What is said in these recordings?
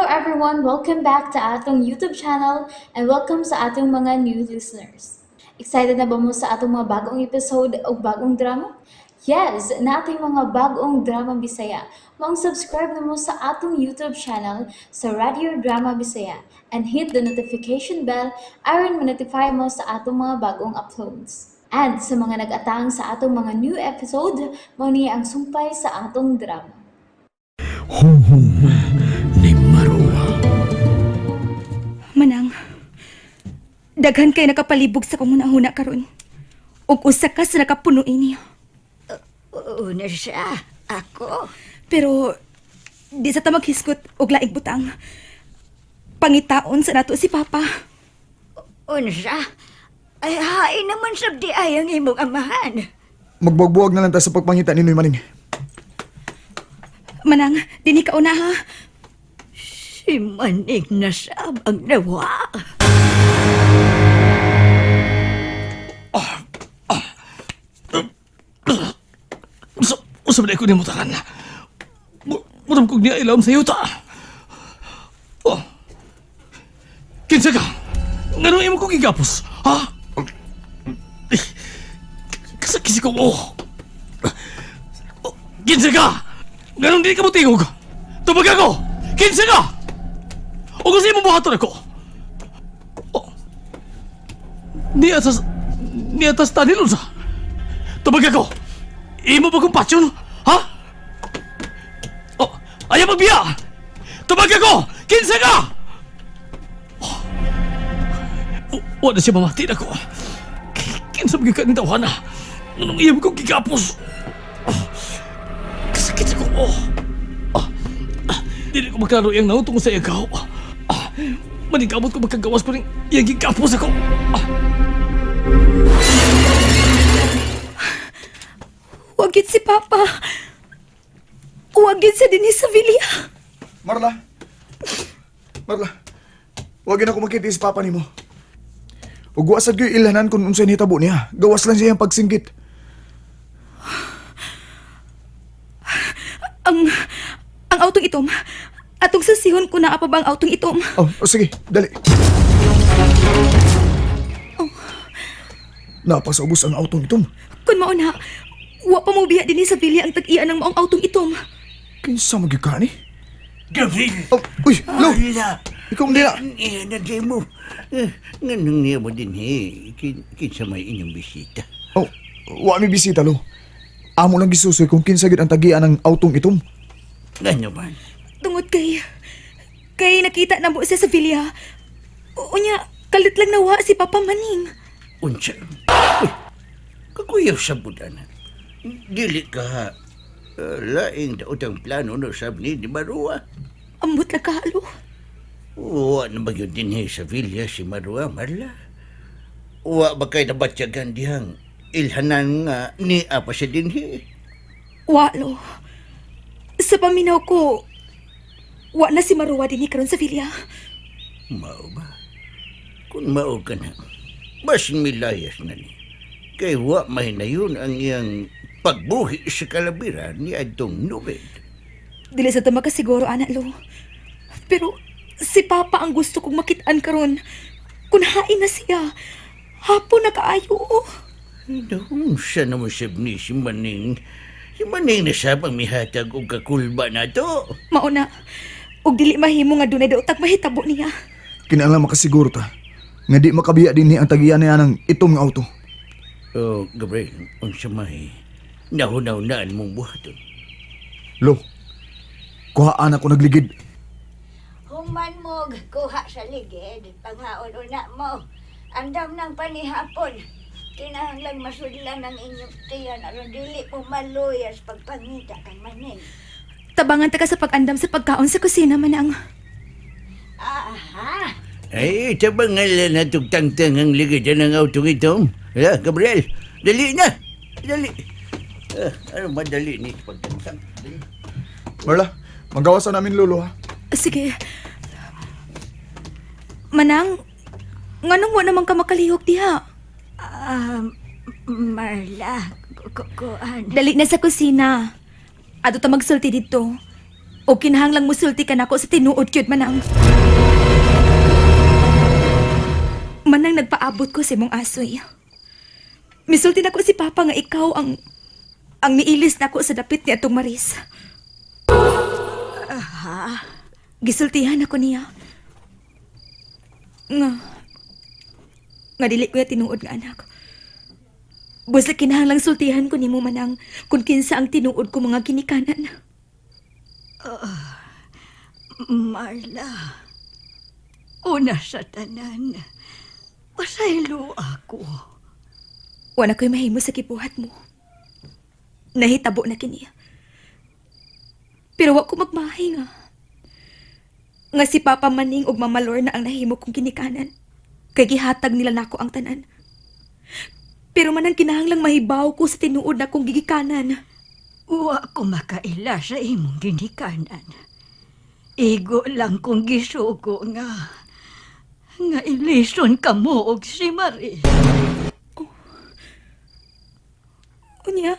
Everyone! Welcome back to atong YouTube channel and welcome sa atong mga new listeners. Excited na ba mo sa atong mga bagong episode o bagong drama? Yes! Naa tay mga bagong drama Bisaya. Maong subscribe na mo sa atong YouTube channel sa Radio Drama Bisaya and hit the notification bell aron ma-notify mo sa atong mga bagong uploads. And sa mga nag-atang sa atong mga new episode, mao ni ang sumpay sa atong drama. Hunghong ni Marua. Manang, daghan kay nakapalibog sa kong hunahuna karon. Ug usa ka sa nakapuno ini. Una siya. Ako. Pero di sa ta maghisgot og laing butang. Pangitaon sa nato si Papa. Unsa? Ay, hain naman sab di ay ang imong amahan. Magbuwag-buwag na lang ta sa pagpangita ni Noy, Maning. Manang, dinhi ka una ha. Si Maning na sab ang nawa. Unsa man ko nimo tanan? Murag kog niya ilawom sa yuta. Oh. Kinsa ka? Nganong imo kong gigapos? Ha? Eh, kasakit ko. Oh. Oh, kinsa ka? Nganong di ka mo tingog? Tubag ako! Kinsa ka? O kung sa imong buhaton ako? Oh. Niya tas tanil unsa? Tubag ako! Imo ba kong pasyon? Ha? Oh, ayaw magbiya! Tubag ako! Kinsa ka! Oh. Wa na siya mamati na ko. Kinsa ba ka ng tawana? Nganong iyam kong gigapos? Oh, kasakit ako. Oh. Ah, ah, dili ko maklaro iyang naon tungkol sa iyang. Ah, maningkamot ko magkagawas ko rin iyang gigapos ako. Ah. Wa gyud si Papa. Wa gyud siya dinhi sa villa. Marla! Marla! Wa gyud nako makita si Papa nimo. Ug wa sad ko'y ilhanan kung unsay nahitabo niya. Gawas lang siya iyang pagsinggit. Ang autong itom. Atong sasihon ko naa pa ba ang autong itom. Oh, sige, dali. Naa pa sa ubos ang autong itom. Kun mao na, wa pa mo biya dinhi sa villa ang tag-iya ng maong autong itom. Kinsa man gyud ka ni? Gabriel! Oh, uy, lo! Ala! Ikaw hindi na. Eh, nagay mo. Eh, nganong niya mo din eh. Kinsa may inyong bisita. Oh, wa mi bisita, lo. Amo lang gisusoy kung kinsa gyud ang tagian ng autong itom. Ngano man? Tungod kay nakita na mo siya sa villa. Unya, kalit lang nawa si Papa Maning. Unsa? Uy, kakuyaw sa budana. Dili ka laing daot ang plano no sab ni Marua. Ambot lang kahalo. Wa na ba yun din eh sa villa si Marua, Marla? Wa ba kay nabatyagan dihang ilhanan nga ni apa siya din eh? Walo. Sa paminaw ko, wa na si Marua dinhi karon sa villa. Mao ba? Kung mao ka na, basin milayas na ni. Kay wa mahinayon ang iyang pagbuhi sa kalabiran ni adtong Nubed. Dili sa ta makasiguro, ana lo. Pero si Papa ang gusto kong makitaan karon. Kun hain na siya, hapon na kaayo. Doon siya naman sab ni si Maning. Si Maning na sab ang mihatag og kakulba na to. Mao na, ug dili mahimo nga dunay daw tag mahitabo niya. Kinahanglan makasiguro ta nga di makabiya dinhi ang tagian niya ng itom nga auto. Oh, Gabriel, unsa may nahunaw-naan mong buhaton. Lo, kuhaan ako nagligid. Human mo kuha sa ligid, panghaon una mo. Andam ng panihapon. Kinahanglang masudlan ang inyong tiyan aron dili mo maluyas pagpangita kang Maning. Tabangan ta ka sa pag-andam sa pagkaon sa kusina, Manang. Aha! Ay, tabangal na tugtangtang ang ligid ng autong ito. Hala, Gabriel, dali na. Dali. Ah, ano madali ni pagtangtang? Dali. Marla, magawas sa namin lolo ha. Sige. Manang, nganong wa naman ka makalihok diha? Marla, kuan. Dali na sa kusina. Adto ta magsulti didto. O kinahanglang musulti ka nako sa tinuod gyud, Manang. Manang, nagpaabot ko sa imong asoy. Misulti nako si Papa nga ikaw ang niilis nako sa dapit ni atong Maris. Gisultihan ako niya. Nga dili ko ya tinuod nga anak. Busa kinahanglang sultihan ko nimo, Manang, kung kinsa ang tinuod ko mga ginikanan. Marla, una sa tanan, pasaylo ako. Wala ko'y mahimo sa gibuhat mo. Nahitabo na kini. Pero wa ko magmahay nga si Papa Maning ug Mama Lorna ang nahimo kong ginikanan. Kay gihatag nila nako ang tanan. Pero manang kinahanglang mahibaw ko sa tinuod na kong gigikanan. Wa ko makaila sa imong ginikanan. Igo lang kong gisugo nga ilison ka mo og si Marie. Unya.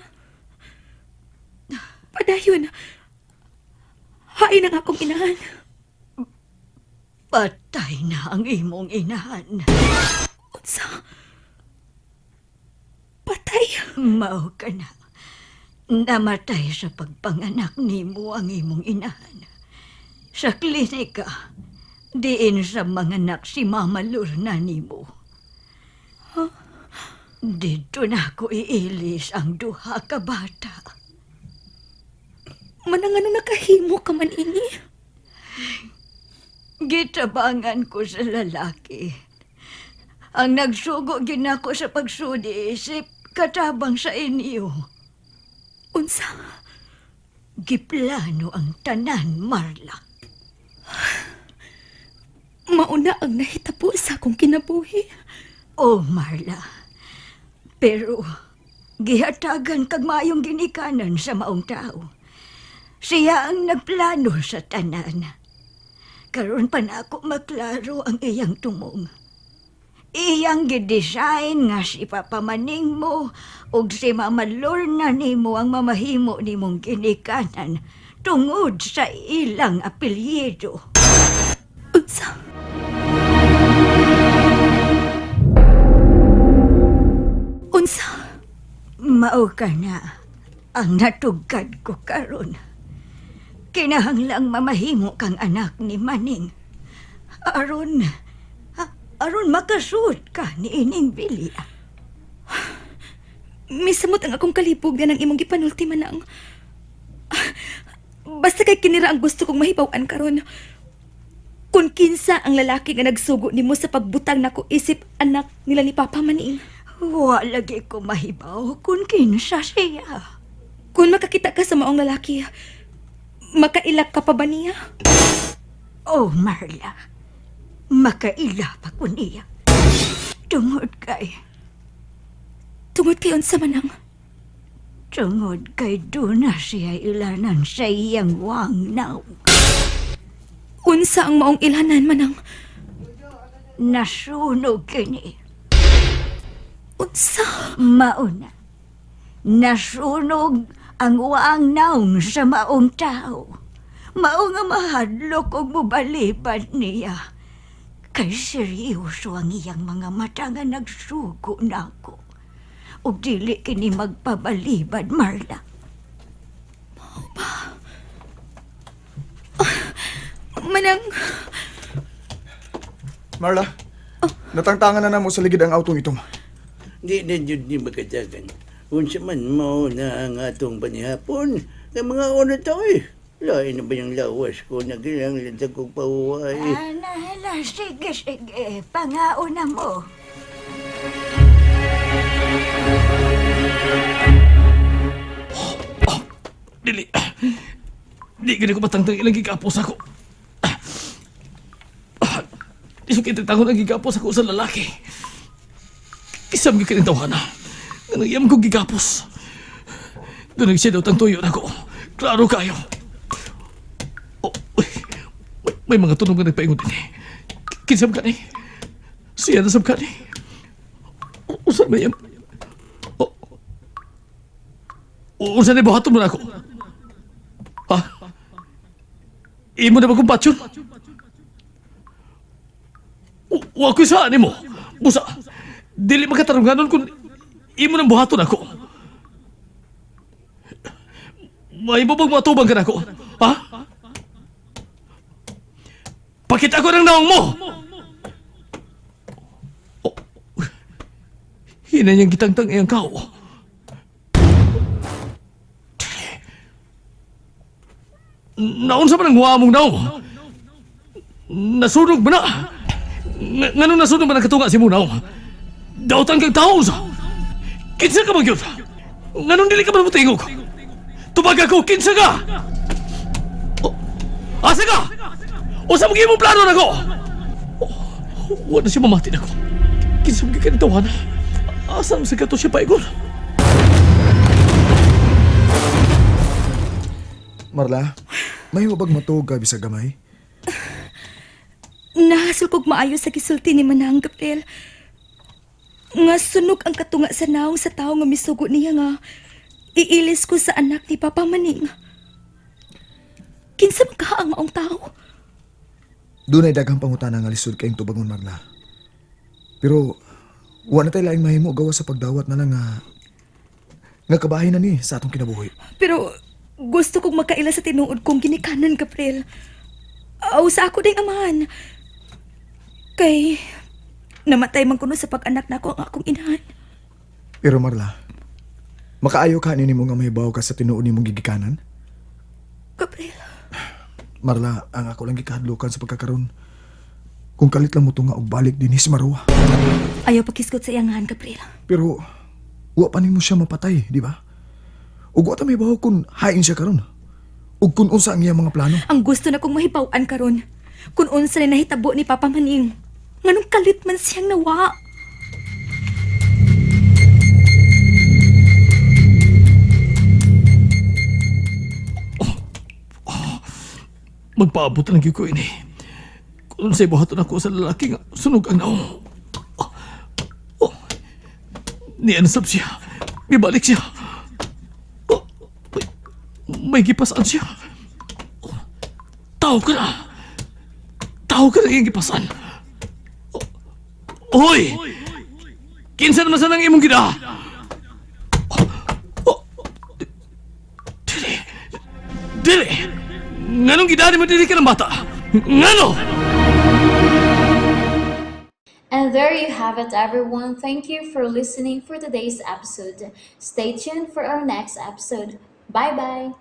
Padayon. Hain ang akong inahan. Patay na ang imong inahan. Unsa? Patay. Mao ka na. Namatay sa pagpanganak nimo ang imong inahan. Sa klinika, diin sa manganak si Mama Lorna nimo. Dito na ako iilis ang duha ka bata. Manang ano nakahimo ka man ini? Gitabangan ko sa lalaki. Ang nagsugo ginako sa pagsudi isip katabang sa inyo. Unsa? Giplano ang tanan, Marla. Mauna ang nahitabo sa akong kinabuhi. Oh, Marla. Pero gihatagan kag maayong ginikanan sa maong tao. Siya ang nagplano sa tanan. Karon pa na ako maklaro ang iyang tumong. Iyang gidesign nga si Papa Maning mo ug si Mama Lorna nimo ang mamahimo nimong ginikanan tungod sa ilang apelyido. Unsa? Unsa? Mao ka na ang natugkad ko karon. Kinahanglang mamahimo kang anak ni Maning. Aron, aron makasuot ka ni ining bilya. Misamot ang akong kalibog na ng imong gipanulti, Manang. Basta kay kinira ang gusto kong mahibaw-an karon. Kung kinsa ang lalaki nga nagsugo nimo sa pagbutang nako isip anak nila ni Papa Maning. Wa lagi ko mahibaw kung kinsa siya. Kung makakita ka sa maong lalaki, makailak ka pa ba niya? Oh, Marla, makaila pa ko niya. Tungod kay, Tungod kay unsa, Manang? tungod kay duna siya ilanan sa iyang wang naw. Unsa ang maong ilanan, Manang? Nasunog kini. Unsa? Mauna, nasunog ang waang naong sa maong tao. Mao nga mahadlok og mobalibad niya. Kay seryoso ang iyang mga mata nga nagsugo nako. Ug dili kini magpabalibad, Marla. Manang, Marla, natangtangan na namo sa ligid ang autong itom. Di na jud ni makatagan. Unsa man mao na ang atong panihapon, kay mga una ta eh. Lain na ba yung lawas ko, nagilang lantag kong pahuway. Ana, hala, sige, sige. Pangauna mo. Dili. Di gani ko matangtang ilang gigapos ako. Di so tangon ang gigapos ako sa lalaki. Kisam gyud kining tawhana. Nga nagyam ko gigapos. Doon siya daw tang tuyo nako. Klaro kayo. Oh, uy, may mga tunog nga nagpaingon din eh. Kinsam ka ni? Siya na sab ka ni? Usan may yam? Oh. Unsa ni buhaton mo na ako? Ha? Imo na ba kong patyon? Wa ko sa nimo. Busa, dili makatarunganon kung imo nang buhaton ako. May bang matubang ka nako? Ha? Pakita ko ng naong mo! Oh. Hina niyang gitangtang iyang kao. Naon sa man ang huwa mong naong? Nasunog ba na? Nganong nasunog ba nakatunga si mong naong? Dautan kang tao sa! Kinsa ka man gyud? Nganong dili ka man motingog? Tubag ako, kinsa ka? Oh, asa ka? Usa mo imong plano nako? Oh, wa na siya mamati nako. Kinsa mo gikan tawana? Asa man sa kato siya paigon? Marla, may bag matuog ka bisag gamay? Nahasol kog maayo sa gisulti ni Manang Gabriel. Nga sunog ang katunga sa naong sa tao nga misugo niya nga iilis ko sa anak ni Papa Maning. Kinsa man ka ang maong tao? Dunay daghang pangutana nga lisod kayong tubangon, Marla. Pero wa na tay laing mahimo gawa sa pagdawat na lang nga nga kabahin na ni sa atong kinabuhi. Pero gusto kong makaila sa tinuod kong ginikanan, Gabriel. Aw, sa ako ding amahan. Kay namatay man kuno sa pag-anak nako ang akong inahan. Pero Marla, makaayo ka nimo nga mahibaw ka sa tinuod nimong gigikanan? Gabriel, Marla, ang ako lang gikahadlukan sa pagkakaron. Kung kalit lang mo tunga og balik dinhi si Marwa. ayaw pakisgot sa iyangahan, Gabriel. Pero wa pa nimo siya mapatay, di ba? Ug wa ta mahibaw kung hain siya karon. Ug kung unsa ang iyang mga plano. Ang gusto na kong mahibaw-an karon. Kung unsa ni nahitabo ni Papa Maning. Nganong kalit man siyang nawa. Magpaabot lang gyud ko ini. Kung sa buhaton ako sa lalaki nga sunog ang naong. Oh. Oh. Niansap siya. Mibalik siya. Oh. May gipasan siya. Oh. Tao ka na. Tao ka na iyang gipasan. Oh. Hoy! Kinsa naman sa nang imong gida? Oh. Oh. Dili. Dili! Nganong gidani mo dili ka ng bata? Ngano? And there you have it, everyone. Thank you for listening for today's episode. Stay tuned for our next episode. Bye bye.